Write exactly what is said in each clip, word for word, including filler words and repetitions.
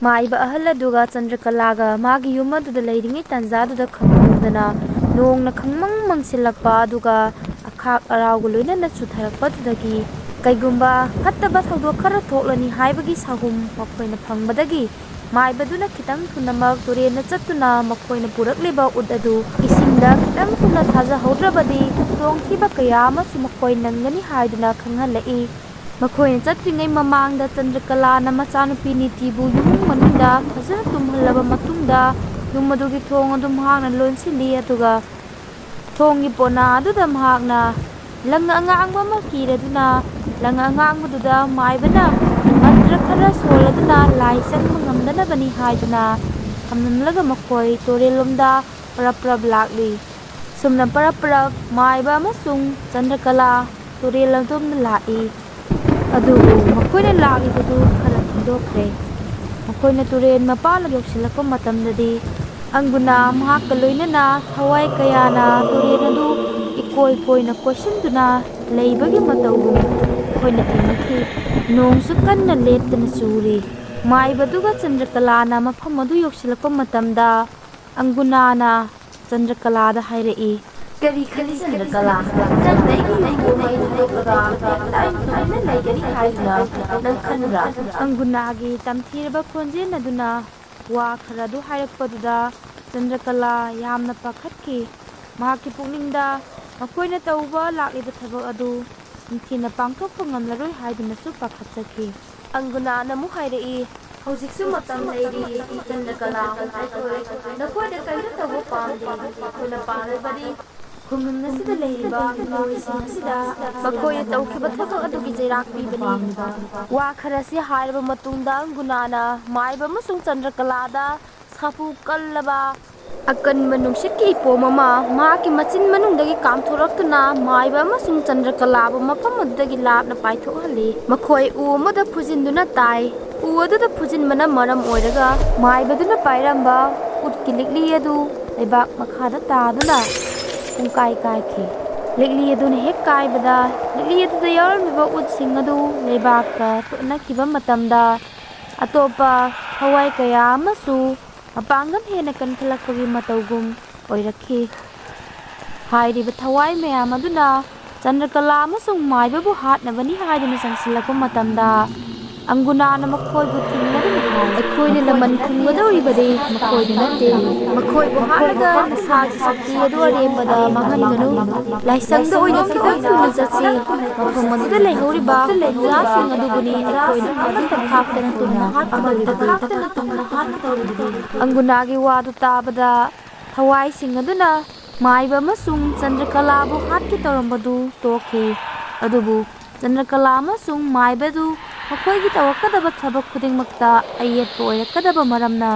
ꯃꯥꯏꯕ ꯑꯍꯜ ꯑꯗꯨꯒ ꯆꯟꯗ꯭ꯔꯀꯂꯥꯒ ꯃꯥꯒꯤ ꯌꯨꯝ ꯑꯗꯨꯗ ꯂꯩꯔꯤꯉꯩ ꯇꯥꯟꯖꯥꯗꯨꯗ ꯈꯪꯍꯧꯗꯅ ꯅꯣꯡꯅ ꯈꯪꯃꯪ ꯃꯪꯁꯤꯜꯂꯛꯄ, ꯑꯗꯨꯒ ꯑꯈꯥꯛ ꯑꯔꯥꯎꯒ ꯂꯣꯏꯅꯅ ꯆꯨꯊꯔꯛꯄꯗꯨꯗꯒꯤ, ꯀꯩꯒꯨꯝꯕ ꯐꯠꯇꯕ ꯊꯧꯗꯣꯛ ꯈꯔ ꯊꯣꯛꯂꯅꯤ ꯍꯥꯏꯕꯒꯤ ꯁꯥꯍꯨꯝ ꯃꯈꯣꯏꯅ ꯐꯪꯕꯗꯒꯤ, ꯃꯥꯏꯕꯗꯨꯅ ꯈꯤꯇꯪ ꯊꯨꯅꯃꯛ ꯇꯨꯔꯦꯟꯗ ꯆꯠꯇꯨꯅ ꯃꯈꯣꯏꯅ ꯄꯨꯔꯛꯂꯤꯕ ꯎꯠ ꯑꯗꯨ ꯏꯁꯤꯡꯗ ꯈꯤꯇꯪ ꯊꯨꯅ ꯊꯥꯖꯍꯧꯗ꯭ꯔꯕꯗꯤ ꯈꯨꯗꯣꯡꯊꯤꯕ ꯀꯌꯥ ꯑꯃꯁꯨ ꯃꯈꯣꯏ ꯅꯪꯒꯅꯤ ꯍꯥꯏꯗꯨꯅ ꯈꯪꯍꯜꯂꯛꯏ꯫ ꯃꯈꯣꯏꯅ ꯆꯠꯇ꯭ꯔꯤꯉꯩ ꯃꯃꯥꯡꯗ ꯆꯟꯗ꯭ꯔꯀꯂꯥꯅ ꯃꯆꯥꯅꯨꯄꯤ ꯅꯤꯇꯤꯕꯨ ꯏꯃꯨꯡ ꯃꯅꯨꯡꯗ ꯐꯖꯅ ꯇꯨꯝꯍꯜꯂꯕ ꯃꯇꯨꯡꯗ, ꯌꯨꯝ ꯑꯗꯨꯒꯤ ꯊꯣꯡ ꯑꯗꯨ ꯃꯍꯥꯛꯅ ꯂꯣꯟꯁꯤꯜꯂꯤ, ꯑꯗꯨꯒ ꯊꯣꯡꯒꯤ ꯄꯣꯅꯥ ꯑꯗꯨꯗ ꯃꯍꯥꯛꯅ ꯂꯪ ꯑꯉꯥꯡꯕ ꯑꯃ ꯀꯤꯔꯗꯨꯅ, ꯂꯪ ꯑꯉꯥꯡꯕꯗꯨꯗ ꯃꯥꯏꯕꯅ ꯃꯟꯇ꯭ꯔ ꯈꯔ ꯁꯣꯜꯂꯗꯨꯅ ꯂꯥꯏ ꯆꯪꯕ ꯉꯝꯗꯅꯕꯅꯤ ꯍꯥꯏꯗꯨꯅ ꯊꯝꯂꯝꯂꯒ ꯃꯈꯣꯏ ꯇꯨꯔꯦꯜꯂꯣꯝꯗ ꯄꯔꯞ ꯄꯔꯞ ꯂꯥꯛꯂꯤ꯫ ꯁꯨꯝꯅ ꯄꯔꯞ ꯄꯔꯞ ꯃꯥꯏꯕ ꯑꯃꯁꯨꯡ ꯆꯟꯗ꯭ꯔꯀꯂꯥ ꯇꯨꯔꯦꯜ ꯑꯗꯣꯝꯗ ꯂꯥꯛꯏ꯫ ꯑꯗꯨꯕꯨ ꯃꯈꯣꯏꯅ ꯂꯥꯛꯂꯤꯕꯗꯨ ꯈꯔ ꯊꯦꯡꯗꯣꯛꯈ꯭ꯔꯦ꯫ ꯃꯈꯣꯏꯅ ꯇꯨꯔꯦꯜ ꯃꯄꯥꯟ ꯌꯧꯁꯤꯜꯂꯛꯄ ꯃꯇꯝꯗꯗꯤ, ꯑꯪꯒꯨꯅꯥ ꯃꯍꯥꯛꯀ ꯂꯣꯏꯅꯅ ꯊꯋꯥꯏ ꯀꯌꯥꯅ ꯇꯨꯔꯦꯜ ꯑꯗꯨ ꯏꯀꯣꯏ ꯀꯣꯏꯅ ꯀꯣꯏꯁꯤꯟꯗꯨꯅ ꯂꯩꯕꯒꯤ ꯃꯇꯧꯒꯨꯝ ꯑꯩꯈꯣꯏꯅ ꯊꯦꯡꯅꯈꯤ꯫ ꯅꯣꯡꯁꯨ ꯀꯟꯅ ꯂꯦꯞꯇꯅ ꯆꯨꯔꯤ꯫ ꯃꯥꯏꯕꯗꯨꯒ ꯆꯟꯗ꯭ꯔꯀꯂꯥꯅ ꯃꯐꯝ ꯑꯗꯨ ꯌꯧꯁꯤꯜꯂꯛꯄ ꯃꯇꯝꯗ, ꯑꯪꯒꯨꯅꯥꯅ ꯆꯟꯗ꯭ꯔꯀꯂꯥꯗ ꯍꯥꯏꯔꯛꯏ, "ꯀꯔꯤ ꯈꯜꯂꯤ ꯆꯟꯗ꯭ꯔꯀꯂꯥ? ꯅꯪꯅ ꯑꯩꯒꯤ ꯌꯨꯝꯕꯨ ꯃꯩ ꯊꯥꯗꯣꯛꯂꯒ ꯂꯥꯏ ꯇꯨꯃꯤꯟꯅ ꯂꯩꯒꯅꯤ ꯍꯥꯏꯗꯨꯅ ꯅꯪ ꯈꯟꯕ꯭ꯔꯥ?" ꯑꯪꯒꯨꯅꯥꯒꯤ ꯇꯝꯊꯤꯔꯕ ꯈꯣꯟꯖꯦꯜ ꯑꯗꯨꯅ ꯋꯥ ꯈꯔ ꯑꯗꯨ ꯍꯥꯏꯔꯛꯄꯗꯨꯗ ꯆꯟꯗ꯭ꯔꯀꯂꯥ ꯌꯥꯝꯅ ꯄꯥꯈꯠꯈꯤ꯫ ꯃꯍꯥꯛꯀꯤ ꯄꯨꯛꯅꯤꯡꯗ ꯃꯈꯣꯏꯅ ꯇꯧꯕ ꯂꯥꯛꯂꯤꯕ ꯊꯕꯛ ꯑꯗꯨ ꯅꯤꯡꯊꯤꯅ ꯄꯥꯡꯊꯣꯛꯄ ꯉꯝꯂꯔꯣꯏ ꯍꯥꯏꯗꯨꯅꯁꯨ ꯄꯥꯈꯠꯆꯈꯤ꯫ ꯑꯪꯒꯨꯅꯥꯅ ꯑꯃꯨꯛ ꯍꯥꯏꯔꯛꯏ, "ꯍꯧꯖꯤꯛꯁꯨ ꯃꯇꯝ ꯂꯩꯔꯤ, ꯆꯟꯗ꯭ꯔꯀꯂꯥ꯫ ꯑꯩꯈꯣꯏ ꯅꯈꯣꯏꯗ ꯀꯔꯤꯁꯨ ꯇꯧꯕ ꯄꯥꯝꯗꯦ꯫ ꯑꯩꯈꯣꯏꯅ ꯄꯥꯝꯂꯤꯕꯗꯤ ꯈꯨꯡꯒꯪ ꯑꯁꯤꯗ ꯂꯩꯔꯤꯕ ꯃꯤꯑꯣꯏꯁꯤꯡ ꯑꯁꯤꯗ ꯃꯈꯣꯏꯅ ꯇꯧꯈꯤꯕ ꯊꯕꯛ ꯑꯗꯨꯒꯤ ꯆꯩꯔꯥꯛ ꯄꯤꯕꯅꯤ꯫" ꯋꯥ ꯈꯔꯁꯤ ꯍꯥꯏꯔꯕ ꯃꯇꯨꯡꯗ ꯑꯪꯒꯨꯅꯥꯅ ꯃꯥꯏꯕ ꯑꯃꯁꯨꯡ ꯆꯟꯗ꯭ꯔꯀꯂꯥꯗ ꯁꯥꯐꯨ ꯀꯜꯂꯕ ꯑꯀꯟꯕ ꯅꯨꯡꯁꯤꯠꯀꯤ ꯏꯄꯣꯝ ꯑꯃ ꯃꯍꯥꯛꯀꯤ ꯃꯆꯤꯟ ꯃꯅꯨꯡꯗꯒꯤ ꯀꯥꯝꯊꯣꯔꯛꯇꯨꯅ ꯃꯥꯏꯕ ꯑꯃꯁꯨꯡ ꯆꯟꯗ꯭ꯔꯀꯂꯥꯕꯨ ꯃꯐꯝ ꯑꯗꯨꯗꯒꯤ ꯂꯥꯞꯅ ꯄꯥꯏꯊꯣꯛꯍꯜꯂꯤ꯫ ꯃꯈꯣꯏ ꯎ ꯑꯃꯗ ꯐꯨꯖꯤꯟꯗꯨꯅ ꯇꯥꯏ꯫ ꯎ ꯑꯗꯨꯗ ꯐꯨꯖꯤꯟꯕꯅ ꯃꯔꯝ ꯑꯣꯏꯔꯒ ꯃꯥꯏꯕꯗꯨꯅ ꯄꯥꯏꯔꯝꯕ ꯎꯠꯀꯤ ꯂꯤꯛꯂꯤ ꯑꯗꯨ ꯂꯩꯕꯥꯛ ꯃꯈꯥꯗ ꯇꯥꯗꯨꯅ ꯄꯨꯡꯀꯥꯏ ꯀꯥꯏꯈꯤ꯫ ꯂꯤꯛꯂꯤ ꯑꯗꯨꯅ ꯍꯦꯛ ꯀꯥꯏꯕꯗ, ꯂꯤꯛꯂꯤ ꯑꯗꯨꯗ ꯌꯥꯎꯔꯝꯃꯤꯕ ꯎꯠꯁꯤꯡ ꯑꯗꯨ ꯂꯩꯕꯥꯛꯇ ꯇꯣꯠꯅꯈꯤꯕ ꯃꯇꯝꯗ, ꯑꯇꯣꯞꯄ ꯊꯋꯥꯏ ꯀꯌꯥ ꯑꯃꯁꯨ ꯃꯄꯥꯡꯒꯜ ꯍꯦꯟꯅ ꯀꯟꯈꯠꯂꯛꯄꯒꯤ ꯃꯇꯧꯒꯨꯝ ꯑꯣꯏꯔꯛꯈꯤ꯫ ꯍꯥꯏꯔꯤꯕ ꯊꯋꯥꯏ ꯃꯌꯥꯝ ꯑꯗꯨꯅ ꯆꯟꯗ꯭ꯔꯀꯂꯥ ꯑꯃꯁꯨꯡ ꯃꯥꯏꯕꯕꯨ ꯍꯥꯠꯅꯕꯅꯤ ꯍꯥꯏꯗꯨꯅ ꯆꯪꯁꯤꯜꯂꯛꯄ ꯃꯇꯝꯗ, ꯑꯪꯒꯨꯅꯥꯅ ꯃꯈꯣꯏꯕꯨ ꯊꯤꯡꯅꯗꯨꯅ ꯍꯥꯏ, "ꯑꯩꯈꯣꯏꯅ ꯂꯃꯟ ꯈꯨꯝꯒꯗꯧꯔꯤꯕꯗꯤ ꯃꯈꯣꯏꯗ ꯅꯠꯇꯦ꯫ ꯃꯈꯣꯏꯕꯨ ꯍꯥꯠꯂꯒ ꯅꯁꯥꯒꯤ ꯁꯛꯇꯤ ꯑꯗꯨ ꯑꯔꯦꯝꯕꯗ ꯃꯥꯡꯍꯟꯒꯅꯨ꯫ ꯂꯥꯏꯁꯪꯗ ꯑꯣꯏꯅ ꯈꯤꯇꯪ ꯊꯨꯅ ꯆꯠꯁꯤ꯫ ꯃꯐꯝ ꯑꯗꯨꯗ ꯂꯩꯍꯧꯔꯤꯕ ꯈꯨꯟꯖꯥꯁꯤꯡ ꯑꯗꯨꯕꯨꯅꯤ ꯑꯩꯈꯣꯏꯅ ꯑꯃꯠꯇ ꯈꯥꯛꯇꯅ ꯇꯨꯝꯅ ꯍꯥꯠꯀꯗꯧꯔꯤꯕꯗꯤ꯫" ꯑꯪꯒꯨꯅꯥꯒꯤ ꯋꯥꯗꯨ ꯇꯥꯕꯗ ꯊꯋꯥꯏꯁꯤꯡ ꯑꯗꯨꯅ ꯃꯥꯏꯕ ꯑꯃꯁꯨꯡ ꯆꯟꯗ꯭ꯔꯀꯂꯥꯕꯨ ꯍꯥꯠꯀꯦ ꯇꯧꯔꯝꯕꯗꯨ ꯇꯣꯛꯈꯤ꯫ ꯑꯗꯨꯕꯨ ꯆꯟꯗ꯭ꯔꯀꯂꯥ ꯑꯃꯁꯨꯡ ꯃꯥꯏꯕꯗꯨ ꯃꯈꯣꯏꯒꯤ ꯇꯧꯔꯛꯀꯗꯕ ꯊꯕꯛ ꯈꯨꯗꯤꯡꯃꯛꯇ ꯑꯌꯦꯠꯄ ꯑꯣꯏꯔꯛꯀꯗꯕ ꯃꯔꯝꯅ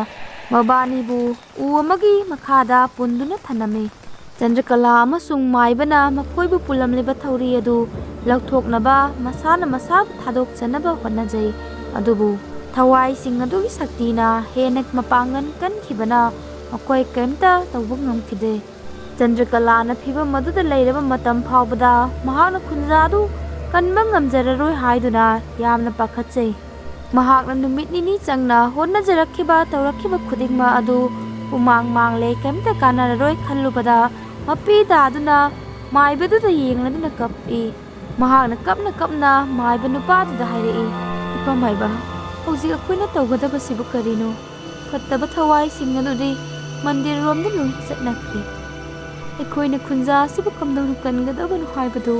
ꯃꯕꯥꯅꯤꯕꯨ ꯎ ꯑꯃꯒꯤ ꯃꯈꯥꯗ ꯄꯨꯟꯗꯨꯅ ꯊꯝꯂꯝꯃꯤ꯫ ꯆꯟꯗ꯭ꯔꯀꯂꯥ ꯑꯃꯁꯨꯡ ꯃꯥꯏꯕꯅ ꯃꯈꯣꯏꯕꯨ ꯄꯨꯜꯂꯝꯂꯤꯕ ꯊꯧꯔꯤ ꯑꯗꯨ ꯂꯧꯊꯣꯛꯅꯕ ꯃꯁꯥꯅ ꯃꯁꯥꯕꯨ ꯊꯥꯗꯣꯛꯆꯅꯕ ꯍꯣꯠꯅꯖꯩ꯫ ꯑꯗꯨꯕꯨ ꯊꯋꯥꯏꯁꯤꯡ ꯑꯗꯨꯒꯤ ꯁꯛꯇꯤꯅ ꯍꯦꯟꯅ ꯃꯄꯥꯡꯒꯜ ꯀꯟꯈꯤꯕꯅ ꯃꯈꯣꯏ ꯀꯔꯤꯝꯇ ꯇꯧꯕ ꯉꯝꯈꯤꯗꯦ꯫ ꯆꯟꯗ꯭ꯔꯀꯂꯥꯅ ꯐꯤꯚꯝ ꯑꯗꯨꯗ ꯂꯩꯔꯕ ꯃꯇꯝ ꯐꯥꯎꯕꯗ ꯃꯍꯥꯛꯅ ꯈꯨꯟꯖꯥ ꯑꯗꯨ ꯀꯟꯕ ꯉꯝꯖꯔꯔꯣꯏ ꯍꯥꯏꯗꯨꯅ ꯌꯥꯝꯅ ꯄꯥꯈꯠꯆꯩ꯫ ꯃꯍꯥꯛꯅ ꯅꯨꯃꯤꯠ ꯅꯤꯅꯤ ꯆꯪꯅ ꯍꯣꯠꯅꯖꯔꯛꯈꯤꯕ, ꯇꯧꯔꯛꯈꯤꯕ ꯈꯨꯗꯤꯡꯃꯛ ꯑꯗꯨ ꯄꯨꯃꯥꯡ ꯃꯥꯡꯂꯦ, ꯀꯔꯤꯝꯇ ꯀꯥꯟꯅꯔꯔꯣꯏ ꯈꯜꯂꯨꯕꯗ ꯃꯄꯤ ꯇꯥꯗꯨꯅ ꯃꯥꯏꯕꯗꯨꯗ ꯌꯦꯡꯂꯗꯨꯅ ꯀꯞꯏ꯫ ꯃꯍꯥꯛꯅ ꯀꯞꯅ ꯀꯞꯅ ꯃꯥꯏꯕ ꯅꯨꯄꯥꯗꯨꯗ ꯍꯥꯏꯔꯛꯏ, "ꯏꯄꯥ ꯃꯥꯏꯕ, ꯍꯧꯖꯤꯛ ꯑꯩꯈꯣꯏꯅ ꯇꯧꯒꯗꯕꯁꯤꯕꯨ ꯀꯔꯤꯅꯣ? ꯐꯠꯇꯕ ꯊꯋꯥꯏꯁꯤꯡ ꯑꯗꯨꯗꯤ ꯃꯟꯗꯤꯔꯔꯣꯝꯗ ꯂꯣꯏꯅ ꯆꯠꯅꯈ꯭ꯔꯦ꯫ ꯑꯩꯈꯣꯏꯅ ꯈꯨꯟꯖꯥ ꯑꯁꯤꯕꯨ ꯀꯝꯗꯧꯅ ꯀꯟꯒꯗꯕꯅꯣ ꯍꯥꯏꯕꯗꯨ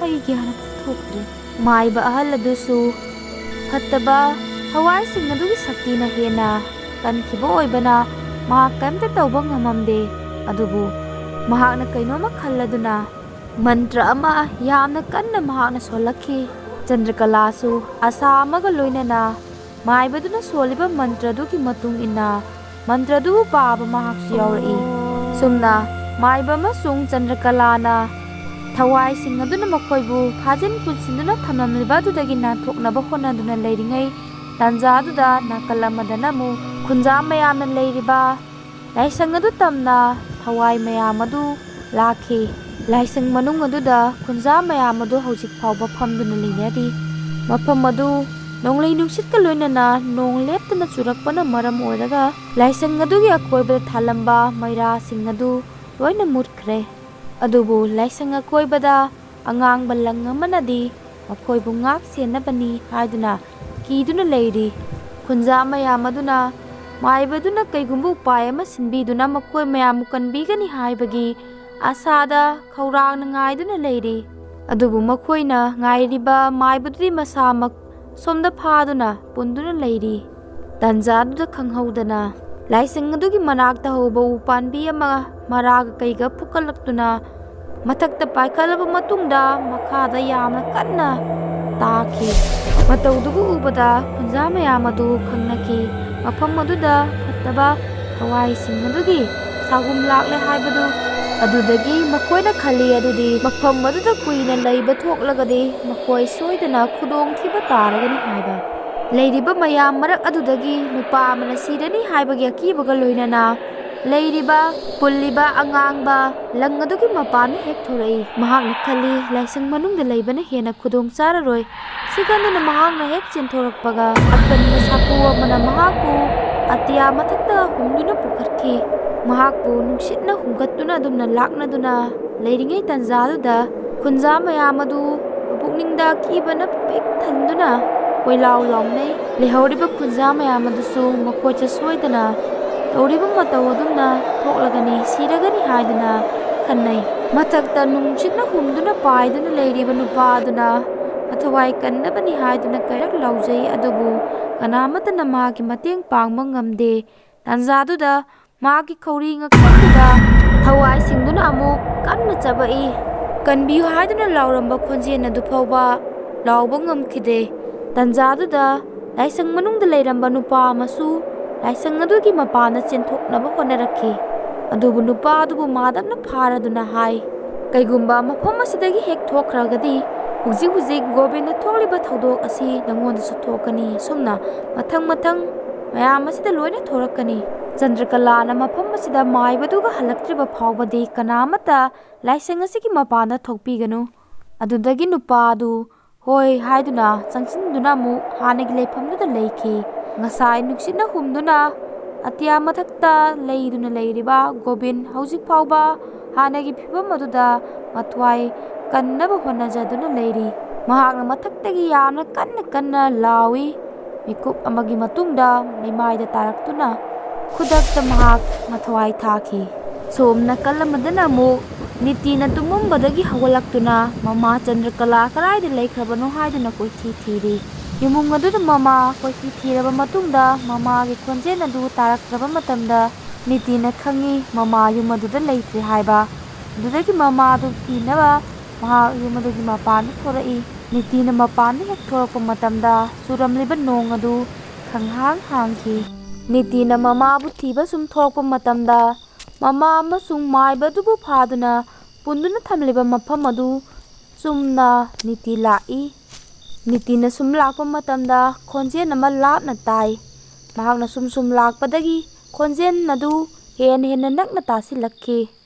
ꯑꯩ ꯒ꯭ꯌꯥꯟ ꯑꯃ ꯊꯣꯛꯇ꯭ꯔꯦ꯫" ꯃꯥꯏꯕ ꯑꯍꯜ ꯑꯗꯨꯁꯨ ꯐꯠꯇꯕ ꯊꯋꯥꯏꯁꯤꯡ ꯑꯗꯨꯒꯤ ꯁꯛꯇꯤꯅ ꯍꯦꯟꯅ ꯀꯟꯈꯤꯕ ꯑꯣꯏꯕꯅ ꯃꯍꯥꯛ ꯀꯔꯤꯝꯇ ꯇꯧꯕ ꯉꯝꯃꯝꯗꯦ꯫ ꯑꯗꯨꯕꯨ ꯃꯍꯥꯛꯅ ꯀꯩꯅꯣꯝꯃ ꯈꯜꯂꯗꯨꯅ ꯃꯟꯇ꯭ꯔ ꯑꯃ ꯌꯥꯝꯅ ꯀꯟꯅ ꯃꯍꯥꯛꯅ ꯁꯣꯜꯂꯛꯈꯤ꯫ ꯆꯟꯗ꯭ꯔꯀꯂꯥꯁꯨ ꯑꯁꯥ ꯑꯃꯒ ꯂꯣꯏꯅꯅ ꯃꯥꯏꯕꯗꯨꯅ ꯁꯣꯜꯂꯤꯕ ꯃꯟꯇ꯭ꯔꯗꯨꯒꯤ ꯃꯇꯨꯡ ꯏꯟꯅ ꯃꯟꯇ꯭ꯔꯗꯨꯕꯨ ꯄꯥꯕ ꯃꯍꯥꯛꯁꯨ ꯌꯥꯎꯔꯛꯏ꯫ ꯁꯨꯝꯅ ꯃꯥꯏꯕ ꯑꯃꯁꯨꯡ ꯆꯟꯗ꯭ꯔꯀꯂꯥꯅ ꯊꯋꯥꯏꯁꯤꯡ ꯑꯗꯨꯅ ꯃꯈꯣꯏꯕꯨ ꯐꯥꯖꯤꯟ ꯄꯨꯟꯁꯤꯟꯗꯨꯅ ꯊꯝꯂꯝꯂꯤꯕ ꯑꯗꯨꯗꯒꯤ ꯅꯥꯟꯊꯣꯛꯅꯕ ꯍꯣꯠꯅꯗꯨꯅ ꯂꯩꯔꯤꯉꯩ ꯇꯥꯟꯖꯥꯗꯨꯗ ꯅꯥꯀꯜ ꯑꯃꯗꯅ ꯑꯃꯨꯛ ꯈꯨꯟꯖꯥ ꯃꯌꯥꯝꯅ ꯂꯩꯔꯤꯕ ꯂꯥꯏꯁꯪ ꯑꯗꯨ ꯇꯝꯅ ꯊꯋꯥꯏ ꯃꯌꯥꯝ ꯑꯗꯨ ꯂꯥꯛꯈꯤ꯫ ꯂꯥꯏꯁꯪ ꯃꯅꯨꯡ ꯑꯗꯨꯗ ꯈꯨꯟꯖꯥ ꯃꯌꯥꯝ ꯑꯗꯨ ꯍꯧꯖꯤꯛ ꯐꯥꯎꯕ ꯐꯝꯗꯨꯅ ꯂꯩꯅꯔꯤ꯫ ꯃꯐꯝ ꯑꯗꯨ ꯅꯣꯡꯂꯩ ꯅꯨꯡꯁꯤꯠꯀ ꯂꯣꯏꯅꯅ ꯅꯣꯡ ꯂꯦꯞꯇꯅ ꯆꯨꯔꯛꯄꯅ ꯃꯔꯝ ꯑꯣꯏꯔꯒ ꯂꯥꯏꯁꯪ ꯑꯗꯨꯒꯤ ꯑꯀꯣꯏꯕꯗ ꯊꯥꯜꯂꯝꯕ ꯃꯩꯔꯥꯁꯤꯡ ꯑꯗꯨ ꯂꯣꯏꯅ ꯃꯨꯠꯈ꯭ꯔꯦ꯫ ꯑꯗꯨꯕꯨ ꯂꯥꯏꯁꯪ ꯑꯀꯣꯏꯕꯗ ꯑꯉꯥꯡꯕ ꯂꯪ ꯑꯃꯅꯗꯤ ꯃꯈꯣꯏꯕꯨ ꯉꯥꯛ ꯁꯦꯟꯅꯕꯅꯤ ꯍꯥꯏꯗꯨꯅ ꯀꯤꯗꯨꯅ ꯂꯩꯔꯤ꯫ ꯈꯨꯟꯖꯥ ꯃꯌꯥꯝ ꯑꯗꯨꯅ ꯃꯥꯏꯕꯗꯨꯅ ꯀꯩꯒꯨꯝꯕ ꯎꯄꯥꯏ ꯑꯃ ꯁꯤꯟꯕꯤꯗꯨꯅ ꯃꯈꯣꯏ ꯃꯌꯥꯝꯕꯨ ꯀꯟꯕꯤꯒꯅꯤ ꯍꯥꯏꯕꯒꯤ ꯑꯁꯥꯗ ꯈꯧꯔꯥꯡꯅ ꯉꯥꯏꯗꯨꯅ ꯂꯩꯔꯤ꯫ ꯑꯗꯨꯕꯨ ꯃꯈꯣꯏꯅ ꯉꯥꯏꯔꯤꯕ ꯃꯥꯏꯕꯗꯨꯗꯤ ꯃꯁꯥꯃꯛ ꯁꯣꯝꯗ ꯐꯥꯗꯨꯅ ꯄꯨꯟꯗꯨꯅ ꯂꯩꯔꯤ꯫ ꯇꯟꯖꯥꯗꯨꯗ ꯈꯪꯍꯧꯗꯅ ꯂꯥꯏꯁꯪ ꯑꯗꯨꯒꯤ ꯃꯅꯥꯛꯇ ꯍꯧꯕ ꯎ ꯄꯥꯝꯕꯤ ꯑꯃ ꯃꯔꯥꯒ ꯀꯩꯒ ꯐꯨꯛꯀꯠꯂꯛꯇꯨꯅ ꯃꯊꯛꯇ ꯄꯥꯏꯈꯠꯂꯕ ꯃꯇꯨꯡꯗ ꯃꯈꯥꯗ ꯌꯥꯝꯅ ꯀꯟꯅ ꯇꯥꯈꯤ꯫ ꯃꯇꯧꯗꯨꯕꯨ ꯎꯕꯗ ꯈꯨꯟꯖꯥ ꯃꯌꯥꯝ ꯑꯗꯨ ꯈꯪꯅꯈꯤ꯫ ꯃꯐꯝ ꯑꯗꯨꯗ ꯐꯠꯇꯕ ꯊꯋꯥꯏꯁꯤꯡ ꯑꯗꯨꯒꯤ ꯁꯥꯒꯨꯝ ꯂꯥꯛꯂꯦ ꯍꯥꯏꯕꯗꯨ꯫ ꯑꯗꯨꯗꯒꯤ ꯃꯈꯣꯏꯅ ꯈꯜꯂꯤ ꯑꯗꯨꯗꯤ ꯃꯐꯝ ꯑꯗꯨꯗ ꯀꯨꯏꯅ ꯂꯩꯕ ꯊꯣꯛꯂꯒꯗꯤ ꯃꯈꯣꯏ ꯁꯣꯏꯗꯅ ꯈꯨꯗꯣꯡꯊꯤꯕ ꯇꯥꯔꯒꯅꯤ ꯍꯥꯏꯕ꯫ ꯂꯩꯔꯤꯕ ꯃꯌꯥꯝ ꯃꯔꯛ ꯑꯗꯨꯗꯒꯤ ꯅꯨꯄꯥ ꯑꯃꯅ ꯁꯤꯔꯅꯤ ꯍꯥꯏꯕꯒꯤ ꯑꯀꯤꯕꯒ ꯂꯣꯏꯅꯅ ꯂꯩꯔꯤꯕ, ꯄꯨꯜꯂꯤꯕ ꯑꯉꯥꯡꯕ ꯂꯪ ꯑꯗꯨꯒꯤ ꯃꯄꯥꯟꯗ ꯍꯦꯛ ꯊꯣꯔꯛꯏ꯫ ꯃꯍꯥꯛꯅ ꯈꯜꯂꯤ, ꯂꯥꯏꯁꯪ ꯃꯅꯨꯡꯗ ꯂꯩꯕꯅ ꯍꯦꯟꯅ ꯈꯨꯗꯣꯡ ꯆꯥꯔꯔꯣꯏ꯫ ꯁꯤꯀꯟꯗꯨꯅ ꯃꯍꯥꯛꯅ ꯍꯦꯛ ꯆꯦꯟꯊꯣꯔꯛꯄꯒ ꯑꯀꯟꯕ ꯁꯥꯐꯨ ꯑꯃꯅ ꯃꯍꯥꯛꯄꯨ ꯑꯇꯤꯌꯥ ꯃꯊꯛꯇ ꯍꯨꯝꯗꯨꯅ ꯄꯨꯈꯠꯈꯤ꯫ ꯃꯍꯥꯛꯄꯨ ꯅꯨꯡꯁꯤꯠꯅ ꯍꯨꯝꯒꯠꯇꯨꯅ ꯑꯗꯨꯝꯅ ꯂꯥꯛꯅꯗꯨꯅ ꯂꯩꯔꯤꯉꯩ ꯇꯟꯖꯥꯗꯨꯗ ꯈꯨꯟꯖꯥ ꯃꯌꯥꯝ ꯑꯗꯨ ꯄꯨꯛꯅꯤꯡꯗ ꯑꯀꯤꯕꯅ ꯄꯤꯛ ꯊꯟꯗꯨꯅ ꯀꯣꯏꯂꯥꯎ ꯂꯥꯎꯅꯩ꯫ ꯂꯩꯍꯧꯔꯤꯕ ꯈꯨꯟꯖꯥ ꯃꯌꯥꯝ ꯑꯗꯨꯁꯨ ꯃꯈꯣꯏꯁꯨ ꯁꯣꯏꯗꯅ ꯇꯧꯔꯤꯕ ꯃꯇꯧ ꯑꯗꯨꯝꯅ ꯊꯣꯛꯂꯒꯅꯤ, ꯁꯤꯔꯒꯅꯤ ꯍꯥꯏꯗꯨꯅ ꯈꯟꯅꯩ꯫ ꯃꯊꯛꯇ ꯅꯨꯡꯁꯤꯠꯅ ꯍꯨꯝꯗꯨꯅ ꯄꯥꯏꯗꯨꯅ ꯂꯩꯔꯤꯕ ꯅꯨꯄꯥ ꯑꯗꯨꯅ ꯃꯊꯧꯋꯥꯏ ꯀꯟꯅꯕꯅꯤ ꯍꯥꯏꯗꯨꯅ ꯀꯩꯔꯛ ꯂꯥꯎꯖꯩ, ꯑꯗꯨꯕꯨ ꯀꯅꯥꯃꯠꯇꯅ ꯃꯥꯒꯤ ꯃꯇꯦꯡ ꯄꯥꯡꯕ ꯉꯝꯗꯦ꯫ ꯇꯥꯟꯖꯥꯗꯨꯗ ꯃꯥꯒꯤ ꯈꯧꯔꯤ ꯉꯛꯁꯝꯗꯨꯗ ꯊꯋꯥꯏꯁꯤꯡꯗꯨꯅ ꯑꯃꯨꯛ ꯀꯟꯅ ꯆꯕꯛꯏ꯫ "ꯀꯟꯕꯤꯌꯨ" ꯍꯥꯏꯗꯨꯅ ꯂꯥꯎꯔꯝꯕ ꯈꯣꯟꯖꯦꯜ ꯑꯗꯨ ꯐꯥꯎꯕ ꯂꯥꯎꯕ ꯉꯝꯈꯤꯗꯦ꯫ ꯇꯥꯟꯖꯥꯗꯨꯗ ꯂꯥꯏꯁꯪ ꯃꯅꯨꯡꯗ ꯂꯩꯔꯝꯕ ꯅꯨꯄꯥ ꯑꯃꯁꯨ ꯂꯥꯏꯁꯪ ꯑꯗꯨꯒꯤ ꯃꯄꯥꯟꯗ ꯆꯦꯟꯊꯣꯛꯅꯕ ꯍꯣꯠꯅꯔꯛꯈꯤ꯫ ꯑꯗꯨꯕꯨ ꯅꯨꯄꯥ ꯑꯗꯨꯕꯨ ꯃꯥꯗꯞꯅ ꯐꯥꯔꯗꯨꯅ ꯍꯥꯏ, "ꯀꯩꯒꯨꯝꯕ ꯃꯐꯝ ꯑꯁꯤꯗꯒꯤ ꯍꯦꯛ ꯊꯣꯛꯈ꯭ꯔꯒꯗꯤ ꯍꯧꯖꯤꯛ ꯍꯧꯖꯤꯛ ꯒꯣꯕꯤꯟꯗ ꯊꯣꯛꯂꯤꯕ ꯊꯧꯗꯣꯛ ꯑꯁꯤ ꯅꯉꯣꯟꯗꯁꯨ ꯊꯣꯛꯀꯅꯤ꯫ ꯑꯁꯨꯝꯅ ꯃꯊꯪ ꯃꯊꯪ ꯃꯌꯥꯝ ꯑꯁꯤꯗ ꯂꯣꯏꯅ ꯊꯣꯔꯛꯀꯅꯤ꯫" ꯆꯟꯗ꯭ꯔꯀꯂꯥꯅ ꯃꯐꯝ ꯑꯁꯤꯗ ꯃꯥꯏꯕꯗꯨꯒ ꯍꯜꯂꯛꯇ꯭ꯔꯤꯕ ꯐꯥꯎꯕꯗꯤ ꯀꯅꯥꯃꯠꯇ ꯂꯥꯏꯁꯪ ꯑꯁꯤꯒꯤ ꯃꯄꯥꯟꯗ ꯊꯣꯛꯄꯤꯒꯅꯨ꯫ ꯑꯗꯨꯗꯒꯤ ꯅꯨꯄꯥ ꯑꯗꯨ ꯍꯣꯏ ꯍꯥꯏꯗꯨꯅ ꯆꯪꯁꯤꯟꯗꯨꯅ ꯑꯃꯨꯛ ꯍꯥꯟꯅꯒꯤ ꯂꯩꯐꯝꯗꯨꯗ ꯂꯩꯈꯤ꯫ ꯉꯁꯥꯏ ꯅꯨꯡꯁꯤꯠꯅ ꯍꯨꯝꯗꯨꯅ ꯑꯇꯤꯌꯥ ꯃꯊꯛꯇ ꯂꯩꯗꯨꯅ ꯂꯩꯔꯤꯕ ꯒꯣꯕꯤꯟ ꯍꯧꯖꯤꯛ ꯐꯥꯎꯕ ꯍꯥꯟꯅꯒꯤ ꯐꯤꯕꯝ ꯑꯗꯨꯗ ꯃꯊ꯭ꯋꯥꯏ ꯀꯟꯅꯕ ꯍꯣꯠꯅꯖꯗꯨꯅ ꯂꯩꯔꯤ꯫ ꯃꯍꯥꯛꯅ ꯃꯊꯛꯇꯒꯤ ꯌꯥꯝꯅ ꯀꯟꯅ ꯀꯟꯅ ꯂꯥꯎꯏ꯫ ꯃꯤꯀꯨꯞ ꯑꯃꯒꯤ ꯃꯇꯨꯡꯗ ꯂꯩꯃꯥꯏꯗ ꯇꯥꯔꯛꯇꯨꯅ ꯈꯨꯗꯛꯇ ꯃꯍꯥꯛ ꯃꯊ꯭ꯋꯥꯏ ꯊꯥꯈꯤ꯫ ꯁꯣꯝ ꯅꯥꯀꯜ ꯑꯃꯗꯅ ꯑꯃꯨꯛ ꯅꯤꯇꯤꯅ ꯇꯨꯝꯃꯝꯕꯗꯒꯤ ꯍꯧꯒꯠꯂꯛꯇꯨꯅ ꯃꯃꯥ ꯆꯟꯗ꯭ꯔꯀꯂꯥ ꯀꯗꯥꯏꯗ ꯂꯩꯈ꯭ꯔꯕꯅꯣ ꯍꯥꯏꯗꯨꯅ ꯀꯣꯏꯊꯤ ꯊꯤꯔꯤ꯫ ꯌꯨꯝꯕꯨꯡ ꯑꯗꯨꯗ ꯃꯃꯥ ꯀꯣꯏꯊꯤ ꯊꯤꯔꯕ ꯃꯇꯨꯡꯗ ꯃꯃꯥꯒꯤ ꯈꯣꯟꯖꯦꯜ ꯑꯗꯨ ꯇꯥꯔꯛꯇ꯭ꯔꯕ ꯃꯇꯝꯗ ꯅꯤꯇꯤꯅ ꯈꯪꯏ ꯃꯃꯥ ꯌꯨꯝ ꯑꯗꯨꯗ ꯂꯩꯇ꯭ꯔꯦ ꯍꯥꯏꯕ꯫ ꯑꯗꯨꯗꯒꯤ ꯃꯃꯥꯗꯨ ꯊꯤꯅꯕ ꯃꯍꯥꯛ ꯌꯨꯝ ꯑꯗꯨꯒꯤ ꯃꯄꯥꯟꯗ ꯊꯣꯔꯛꯏ꯫ ꯅꯤꯇꯤꯅ ꯃꯄꯥꯟꯗ ꯍꯦꯛ ꯊꯣꯔꯛꯄ ꯃꯇꯝꯗ ꯆꯨꯔꯝꯂꯤꯕ ꯅꯣꯡ ꯑꯗꯨ ꯈꯪꯍꯥꯡ ꯍꯥꯡꯈꯤ꯫ ꯅꯤꯇꯤꯅ ꯃꯃꯥꯕꯨ ꯊꯤꯕ ꯁꯨꯝ ꯊꯣꯔꯛꯄ ꯃꯇꯝꯗ ꯃꯃꯥ ꯑꯃꯁꯨꯡ ꯃꯥꯏꯕ ꯑꯗꯨꯕꯨ ꯐꯥꯗꯨꯅ ꯄꯨꯟꯗꯨꯅ ꯊꯝꯂꯤꯕ ꯃꯐꯝ ꯑꯗꯨ ꯆꯨꯝꯅ ꯅꯤꯇꯤ ꯂꯥꯛꯏ꯫ ꯅꯤꯇꯤꯅ ꯁꯨꯝ ꯂꯥꯛꯄ ꯃꯇꯝꯗ ꯈꯣꯟꯖꯦꯜ ꯑꯃ ꯂꯥꯞꯅ ꯇꯥꯏ꯫ ꯃꯍꯥꯛꯅ ꯁꯨꯝ ꯁꯨꯝ ꯂꯥꯛꯄꯗꯒꯤ ꯈꯣꯟꯖꯦꯜ ꯑꯗꯨ ꯍꯦꯟꯅ ꯍꯦꯟꯅ ꯅꯛꯅ ꯇꯥꯁꯤꯜꯂꯛꯈꯤ꯫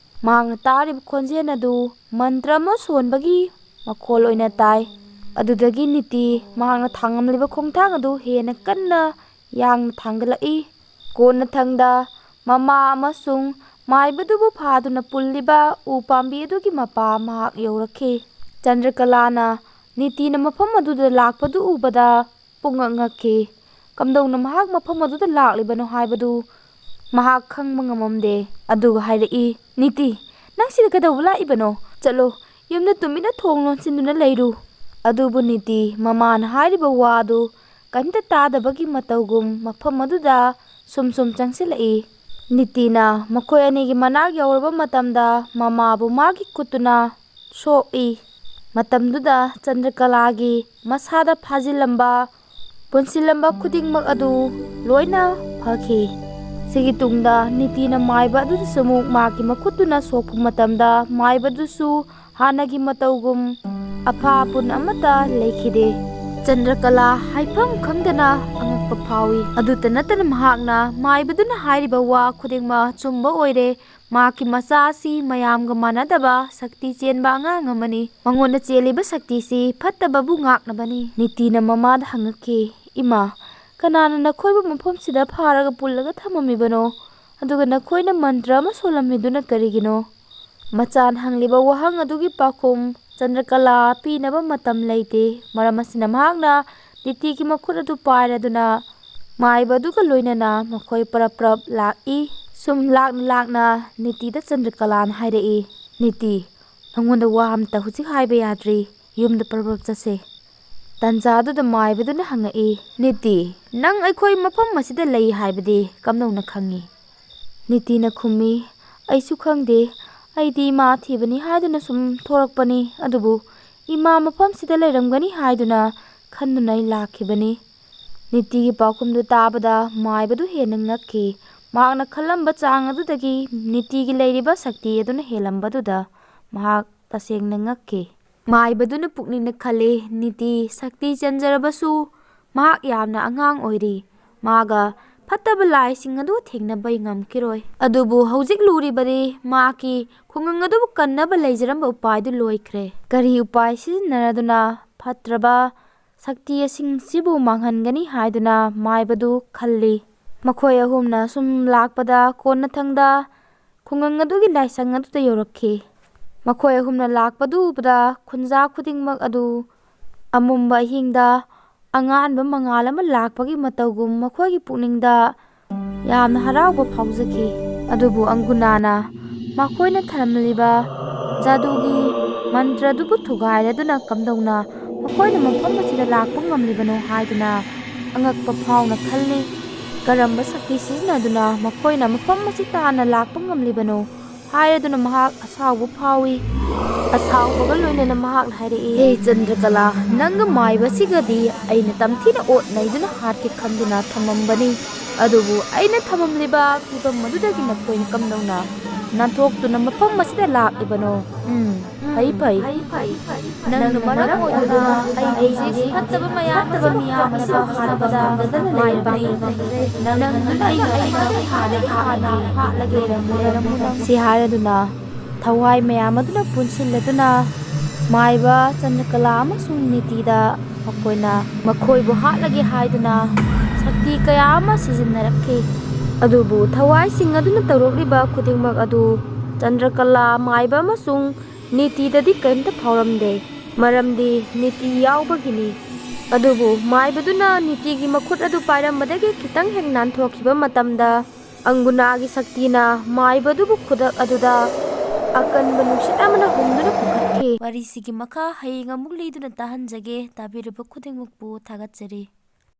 ꯃꯍꯥꯛꯅ ꯇꯥꯔꯤꯕ ꯈꯣꯟꯖꯦꯜ ꯑꯗꯨ ꯃꯟꯇ꯭ꯔ ꯑꯃ ꯁꯣꯟꯕꯒꯤ ꯃꯈꯣꯜ ꯑꯣꯏꯅ ꯇꯥꯏ꯫ ꯑꯗꯨꯗꯒꯤ ꯅꯤꯇꯤ ꯃꯍꯥꯛꯅ ꯊꯥꯡꯂꯝꯂꯤꯕ ꯈꯣꯡꯊꯥꯡ ꯑꯗꯨ ꯍꯦꯟꯅ ꯀꯟꯅ ꯌꯥꯡꯅ ꯊꯥꯡꯒꯠꯂꯛꯏ꯫ ꯀꯣꯟꯅꯊꯪꯗ ꯃꯃꯥ ꯑꯃꯁꯨꯡ ꯃꯥꯏꯕꯗꯨꯕꯨ ꯐꯥꯗꯨꯅ ꯄꯨꯜꯂꯤꯕ ꯎ ꯄꯥꯝꯕꯤ ꯑꯗꯨꯒꯤ ꯃꯄꯥ ꯃꯍꯥꯛ ꯌꯧꯔꯛꯈꯤ꯫ ꯆꯟꯗ꯭ꯔꯀꯂꯥꯅ ꯅꯤꯇꯤꯅ ꯃꯐꯝ ꯑꯗꯨꯗ ꯂꯥꯛꯄꯗꯨ ꯎꯕꯗ ꯄꯨꯡꯉꯛ ꯉꯛꯈꯤ꯫ ꯀꯝꯗꯧꯅ ꯃꯍꯥꯛ ꯃꯐꯝ ꯑꯗꯨꯗ ꯂꯥꯛꯂꯤꯕꯅꯣ ꯍꯥꯏꯕꯗꯨ ꯃꯍꯥꯛ ꯈꯪꯕ ꯉꯝꯃꯝꯗꯦ꯫ ꯑꯗꯨꯒ ꯍꯥꯏꯔꯛꯏ, "ꯅꯤꯇꯤ, ꯅꯪ ꯁꯤꯗ ꯀꯩꯗꯧꯕ ꯂꯥꯛꯏꯕꯅꯣ? ꯆꯠꯂꯣ, ꯌꯨꯝꯗ ꯇꯨꯃꯤꯟꯅ ꯊꯣꯡ ꯂꯣꯟꯁꯤꯟꯗꯨꯅ ꯂꯩꯔꯨ꯫" ꯑꯗꯨꯕꯨ ꯅꯤꯇꯤ ꯃꯃꯥꯅ ꯍꯥꯏꯔꯤꯕ ꯋꯥꯗꯨ ꯀꯔꯤꯝꯇ ꯇꯥꯗꯕꯒꯤ ꯃꯇꯧꯒꯨꯝ ꯃꯐꯝ ꯑꯗꯨꯗ ꯁꯨꯝ ꯁꯨꯝ ꯆꯪꯁꯤꯜꯂꯛꯏ꯫ ꯅꯤꯇꯤꯅ ꯃꯈꯣꯏ ꯑꯅꯤꯒꯤ ꯃꯅꯥꯛ ꯌꯧꯔꯕ ꯃꯇꯝꯗ ꯃꯃꯥꯕꯨ ꯃꯥꯒꯤ ꯈꯨꯠꯇꯨꯅ ꯁꯣꯛꯏ꯫ ꯃꯇꯝꯗꯨꯗ ꯆꯟꯗ꯭ꯔꯀꯂꯥꯒꯤ ꯃꯁꯥꯗ ꯐꯥꯖꯤꯜꯂꯝꯕ, ꯄꯨꯟꯁꯤꯜꯂꯝꯕ ꯈꯨꯗꯤꯡꯃꯛ ꯑꯗꯨ ꯂꯣꯏꯅ ꯐꯈꯤ꯫ ꯁꯤꯒꯤ ꯇꯨꯡꯗ ꯅꯤꯇꯤꯅ ꯃꯥꯏꯕ ꯑꯗꯨꯗꯁꯨ ꯑꯃꯨꯛ ꯃꯍꯥꯛꯀꯤ ꯃꯈꯨꯠꯇꯨꯅ ꯁꯣꯛꯄ ꯃꯇꯝꯗ ꯃꯥꯏꯕꯗꯨꯁꯨ ꯍꯥꯟꯅꯒꯤ ꯃꯇꯧꯒꯨꯝ ꯑꯐ ꯑꯄꯨꯟ ꯑꯃꯠꯇ ꯂꯩꯈꯤꯗꯦ꯫ ꯆꯟꯗ꯭ꯔꯀꯂꯥ ꯍꯥꯏꯐꯝ ꯈꯪꯗꯅ ꯑꯉꯛꯄ ꯐꯥꯎꯏ꯫ ꯑꯗꯨꯇ ꯅꯠꯇꯅ ꯃꯍꯥꯛꯅ ꯃꯥꯏꯕꯗꯨꯅ ꯍꯥꯏꯔꯤꯕ ꯋꯥ ꯈꯨꯗꯤꯡꯃꯛ ꯑꯆꯨꯝꯕ ꯑꯣꯏꯔꯦ꯫ ꯃꯍꯥꯛꯀꯤ ꯃꯆꯥ ꯑꯁꯤ ꯃꯌꯥꯝꯒ ꯃꯥꯟꯅꯗꯕ ꯁꯛꯇꯤ ꯆꯦꯟꯕ ꯑꯉꯥꯡ ꯑꯃꯅꯤ꯫ ꯃꯉꯣꯟꯗ ꯆꯦꯜꯂꯤꯕ ꯁꯛꯇꯤꯁꯤ ꯐꯠꯇꯕꯕꯨ ꯉꯥꯛꯅꯕꯅꯤ꯫ ꯅꯤꯇꯤꯅ ꯃꯃꯥꯗ ꯍꯪꯉꯛꯈꯤ, "ꯏꯃꯥ, ꯀꯅꯥꯅ ꯅꯈꯣꯏꯕꯨ ꯃꯐꯝꯁꯤꯗ ꯐꯥꯔꯒ ꯄꯨꯜꯂꯒ ꯊꯝꯃꯝꯃꯤꯕꯅꯣ? ꯑꯗꯨꯒ ꯅꯈꯣꯏꯅ ꯃꯟꯇ꯭ꯔ ꯑꯃ ꯁꯣꯜꯂꯝꯃꯤꯗꯨꯅ ꯀꯔꯤꯒꯤꯅꯣ?" ꯃꯆꯥꯅ ꯍꯪꯂꯤꯕ ꯋꯥꯍꯪ ꯑꯗꯨꯒꯤ ꯄꯥꯎꯈꯨꯝ ꯆꯟꯗ꯭ꯔꯀꯂꯥ ꯄꯤꯅꯕ ꯃꯇꯝ ꯂꯩꯇꯦ꯫ ꯃꯔꯝ ꯑꯁꯤꯅ ꯃꯍꯥꯛꯅ ꯅꯤꯇꯤꯒꯤ ꯃꯈꯨꯠ ꯑꯗꯨ ꯄꯥꯏꯔꯗꯨꯅ ꯃꯥꯏꯕ ꯑꯗꯨꯒ ꯂꯣꯏꯅꯅ ꯃꯈꯣꯏ ꯄꯔꯞ ꯄꯔꯞ ꯂꯥꯛꯏ꯫ ꯁꯨꯝ ꯂꯥꯛꯅ ꯂꯥꯛꯅ ꯅꯤꯇꯤꯗ ꯆꯟꯗ꯭ꯔꯀꯂꯥꯅ ꯍꯥꯏꯔꯛꯏ, "ꯅꯤꯇꯤ, ꯅꯉꯣꯟꯗ ꯋꯥ ꯑꯝꯇ ꯍꯧꯖꯤꯛ ꯍꯥꯏꯕ ꯌꯥꯗ꯭ꯔꯤ꯫ ꯌꯨꯝꯗ ꯄꯔꯞ ꯄꯔꯞ ꯆꯠꯁꯦ꯫" ꯇꯥꯟꯖꯥꯗꯨꯗ ꯃꯥꯏꯕꯗꯨꯅ ꯍꯪꯉꯛꯏ, "ꯅꯤꯇꯤ, ꯅꯪ ꯑꯩꯈꯣꯏ ꯃꯐꯝ ꯑꯁꯤꯗ ꯂꯩ ꯍꯥꯏꯕꯗꯤ ꯀꯝꯗꯧꯅ ꯈꯪꯉꯤ?" ꯅꯤꯇꯤꯅ ꯈꯨꯝꯃꯤ, "ꯑꯩꯁꯨ ꯈꯪꯗꯦ꯫ ꯑꯩꯗꯤ ꯏꯃꯥ ꯊꯤꯕꯅꯤ ꯍꯥꯏꯗꯨꯅ ꯁꯨꯝ ꯊꯣꯔꯛꯄꯅꯤ꯫ ꯑꯗꯨꯕꯨ ꯏꯃꯥ ꯃꯐꯝꯁꯤꯗ ꯂꯩꯔꯝꯒꯅꯤ ꯍꯥꯏꯗꯨꯅ ꯈꯟꯗꯨꯅ ꯑꯩ ꯂꯥꯛꯈꯤꯕꯅꯤ꯫" ꯅꯤꯇꯤꯒꯤ ꯄꯥꯎꯈꯨꯝꯗꯨ ꯇꯥꯕꯗ ꯃꯥꯏꯕꯗꯨ ꯍꯦꯟꯅ ꯉꯛꯈꯤ꯫ ꯃꯍꯥꯛꯅ ꯈꯜꯂꯝꯕ ꯆꯥꯡ ꯑꯗꯨꯗꯒꯤ ꯅꯤꯇꯤꯒꯤ ꯂꯩꯔꯤꯕ ꯁꯛꯇꯤ ꯑꯗꯨꯅ ꯍꯦꯜꯂꯝꯕꯗꯨꯗ ꯃꯍꯥꯛ ꯇꯁꯦꯡꯅ ꯉꯛꯈꯤ꯫ ꯃꯥꯏꯕꯗꯨꯅ ꯄꯨꯛꯅꯤꯡꯗ ꯈꯜꯂꯤ, "ꯅꯤꯇꯤ ꯁꯛꯇꯤ ꯆꯦꯟꯖꯔꯕꯁꯨ ꯃꯍꯥꯛ ꯌꯥꯝꯅ ꯑꯉꯥꯡ ꯑꯣꯏꯔꯤ꯫ ꯃꯥꯒ ꯐꯠꯇꯕ ꯂꯥꯏꯁꯤꯡ ꯑꯗꯨ ꯊꯦꯡꯅꯕ ꯉꯝꯈꯤꯔꯣꯏ꯫ ꯑꯗꯨꯕꯨ ꯍꯧꯖꯤꯛ ꯂꯨꯔꯤꯕꯗꯤ ꯃꯍꯥꯛꯀꯤ ꯈꯨꯡꯒꯪ ꯑꯗꯨꯕꯨ ꯀꯟꯅꯕ ꯂꯩꯖꯔꯝꯕ ꯎꯄꯥꯏꯗꯨ ꯂꯣꯏꯈ꯭ꯔꯦ꯫ ꯀꯔꯤ ꯎꯄꯥꯏ ꯁꯤꯖꯤꯟꯅꯔꯗꯨꯅ ꯐꯠꯇ꯭ꯔꯕ ꯁꯛꯇꯤ ꯑꯁꯤꯡꯁꯤꯕꯨ ꯃꯥꯡꯍꯟꯒꯅꯤ ꯍꯥꯏꯗꯨꯅ ꯃꯥꯏꯕꯗꯨ ꯈꯜꯂꯤ꯫" ꯃꯈꯣꯏ ꯑꯍꯨꯝꯅ ꯁꯨꯝ ꯂꯥꯛꯄꯗ ꯀꯣꯟꯅꯊꯪꯗ ꯈꯨꯡꯒꯪ ꯑꯗꯨꯒꯤ ꯂꯥꯏꯁꯪ ꯑꯗꯨꯗ ꯌꯧꯔꯛꯈꯤ꯫ ꯃꯈꯣꯏ ꯑꯍꯨꯝꯅ ꯂꯥꯛꯄꯗꯨ ꯎꯕꯗ ꯈꯨꯟꯖꯥ ꯈꯨꯗꯤꯡꯃꯛ ꯑꯗꯨ ꯑꯃꯝꯕ ꯑꯍꯤꯡꯗ ꯑꯉꯥꯟꯕ ꯃꯉꯥꯜ ꯑꯃ ꯂꯥꯛꯄꯒꯤ ꯃꯇꯧꯒꯨꯝ ꯃꯈꯣꯏꯒꯤ ꯄꯨꯛꯅꯤꯡꯗ ꯌꯥꯝꯅ ꯍꯔꯥꯎꯕ ꯐꯥꯎꯖꯈꯤ꯫ ꯑꯗꯨꯕꯨ ꯑꯪꯒꯨꯅꯥꯅ ꯃꯈꯣꯏꯅ ꯊꯝꯂꯤꯕ ꯖꯥꯗꯨꯒꯤ ꯃꯟꯇ꯭ꯔ ꯑꯗꯨꯕꯨ ꯊꯨꯒꯥꯏꯔꯗꯨꯅ ꯀꯝꯗꯧꯅ ꯃꯈꯣꯏꯅ ꯃꯐꯝ ꯑꯁꯤꯗ ꯂꯥꯛꯄ ꯉꯝꯂꯤꯕꯅꯣ ꯍꯥꯏꯗꯨꯅ ꯑꯉꯛꯄ ꯐꯥꯎꯅ ꯈꯜꯂꯤ꯫ ꯀꯔꯝꯕ ꯁꯛꯇꯤ ꯁꯤꯖꯤꯟꯅꯗꯨꯅ ꯃꯈꯣꯏꯅ ꯃꯐꯝ ꯑꯁꯤ ꯇꯥꯟꯅ ꯂꯥꯛꯄ ꯉꯝꯂꯤꯕꯅꯣ ꯍꯥꯏꯔꯗꯨꯅ ꯃꯍꯥꯛ ꯑꯁꯥꯎꯕ ꯐꯥꯎꯏ꯫ ꯑꯁꯥꯎꯕꯒ ꯂꯣꯏꯅꯅ ꯃꯍꯥꯛꯅ ꯍꯥꯏꯔꯛꯏ, "ꯍꯦ ꯆꯟꯗ꯭ꯔꯀꯂꯥ, ꯅꯪꯒ ꯃꯥꯏꯕꯁꯤꯒꯗꯤ ꯑꯩꯅ ꯇꯝꯊꯤꯅ ꯑꯣꯠ ꯅꯩꯗꯨꯅ ꯍꯥꯠꯀꯦ ꯈꯟꯗꯨꯅ ꯊꯝꯃꯝꯕꯅꯤ꯫ ꯑꯗꯨꯕꯨ ꯑꯩꯅ ꯊꯝꯃꯝꯂꯤꯕ ꯐꯤꯚꯝ ꯑꯗꯨꯗꯒꯤ ꯅꯈꯣꯏꯅ ꯀꯝꯗꯧꯅ ꯅꯥꯟꯊꯣꯛꯇꯨꯅ ꯃꯐꯝ ꯑꯁꯤꯗ ꯂꯥꯛꯂꯤꯕꯅꯣ? ꯎꯝ, ꯐꯩ, ꯐꯩ꯫ ꯅꯪꯅ ꯃꯔꯝ ꯑꯣꯏꯗꯨꯅ ꯑꯩ ꯍꯧꯖꯤꯛ ꯐꯠꯇꯕ ꯃꯌꯥꯝ ꯑꯁꯤꯕꯨ ꯍꯥꯠꯅꯕ ꯍꯣꯠꯅꯕꯗ ꯃꯥꯏ ꯄꯥꯛꯅ ꯉꯝꯗ꯭ꯔꯦ꯫ ꯅꯪꯅ ꯑꯩꯒꯤ ꯍꯥꯟꯅ ꯍꯥꯠꯂꯒꯦ꯫ ꯁꯤ ꯍꯥꯏꯔꯗꯨꯅ ꯊꯋꯥꯏ ꯃꯌꯥꯝ ꯑꯗꯨꯅ ꯄꯨꯟꯁꯤꯜꯂꯗꯨꯅ ꯃꯥꯏꯕ ꯆꯟꯗ꯭ꯔꯀꯂꯥ ꯑꯃꯁꯨꯡ ꯅꯤꯇꯤꯗ ꯃꯈꯣꯏꯅ ꯃꯈꯣꯏꯕꯨ ꯍꯥꯠꯂꯒꯦ ꯍꯥꯏꯗꯨꯅ ꯁꯛꯇꯤ ꯀꯌꯥ ꯑꯃ ꯁꯤꯖꯤꯟꯅꯔꯛꯈꯤ꯫ ꯑꯗꯨꯕꯨ ꯊꯋꯥꯏꯁꯤꯡ ꯑꯗꯨꯅ ꯇꯧꯔꯛꯂꯤꯕ ꯈꯨꯗꯤꯡꯃꯛ ꯑꯗꯨ ꯆꯟꯗ꯭ꯔꯀꯂꯥ, ꯃꯥꯏꯕ ꯑꯃꯁꯨꯡ ꯅꯤꯇꯤꯗꯗꯤ ꯀꯔꯤꯝꯇ ꯐꯥꯎꯔꯝꯗꯦ, ꯃꯔꯝꯗꯤ ꯅꯤꯇꯤ ꯌꯥꯎꯕꯒꯤꯅꯤ꯫ ꯑꯗꯨꯕꯨ ꯃꯥꯏꯕꯗꯨꯅ ꯅꯤꯇꯤꯒꯤ ꯃꯈꯨꯠ ꯑꯗꯨ ꯄꯥꯏꯔꯝꯕꯗꯒꯤ ꯈꯤꯇꯪ ꯍꯦꯛ ꯅꯥꯟꯊꯣꯛꯈꯤꯕ ꯃꯇꯝꯗ, ꯑꯪꯒꯨꯅꯥꯒꯤ ꯁꯛꯇꯤꯅ ꯃꯥꯏꯕꯗꯨꯕꯨ ꯈꯨꯗꯛ ꯑꯗꯨꯗ ꯑꯀꯟꯕ ꯅꯨꯡꯁꯤꯠ ꯑꯃꯅ ꯍꯨꯝꯗꯨꯅ ꯄꯨꯈꯠꯈꯤ꯫ ꯋꯥꯔꯤꯁꯤꯒꯤ ꯃꯈꯥ ꯍꯌꯦꯡ ꯑꯃꯨꯛ ꯂꯤꯗꯨꯅ ꯇꯥꯍꯟꯖꯒꯦ꯫ ꯇꯥꯕꯤꯔꯤꯕ ꯈꯨꯗꯤꯡꯃꯛꯄꯨ ꯊꯥꯒꯠꯆꯔꯤ꯫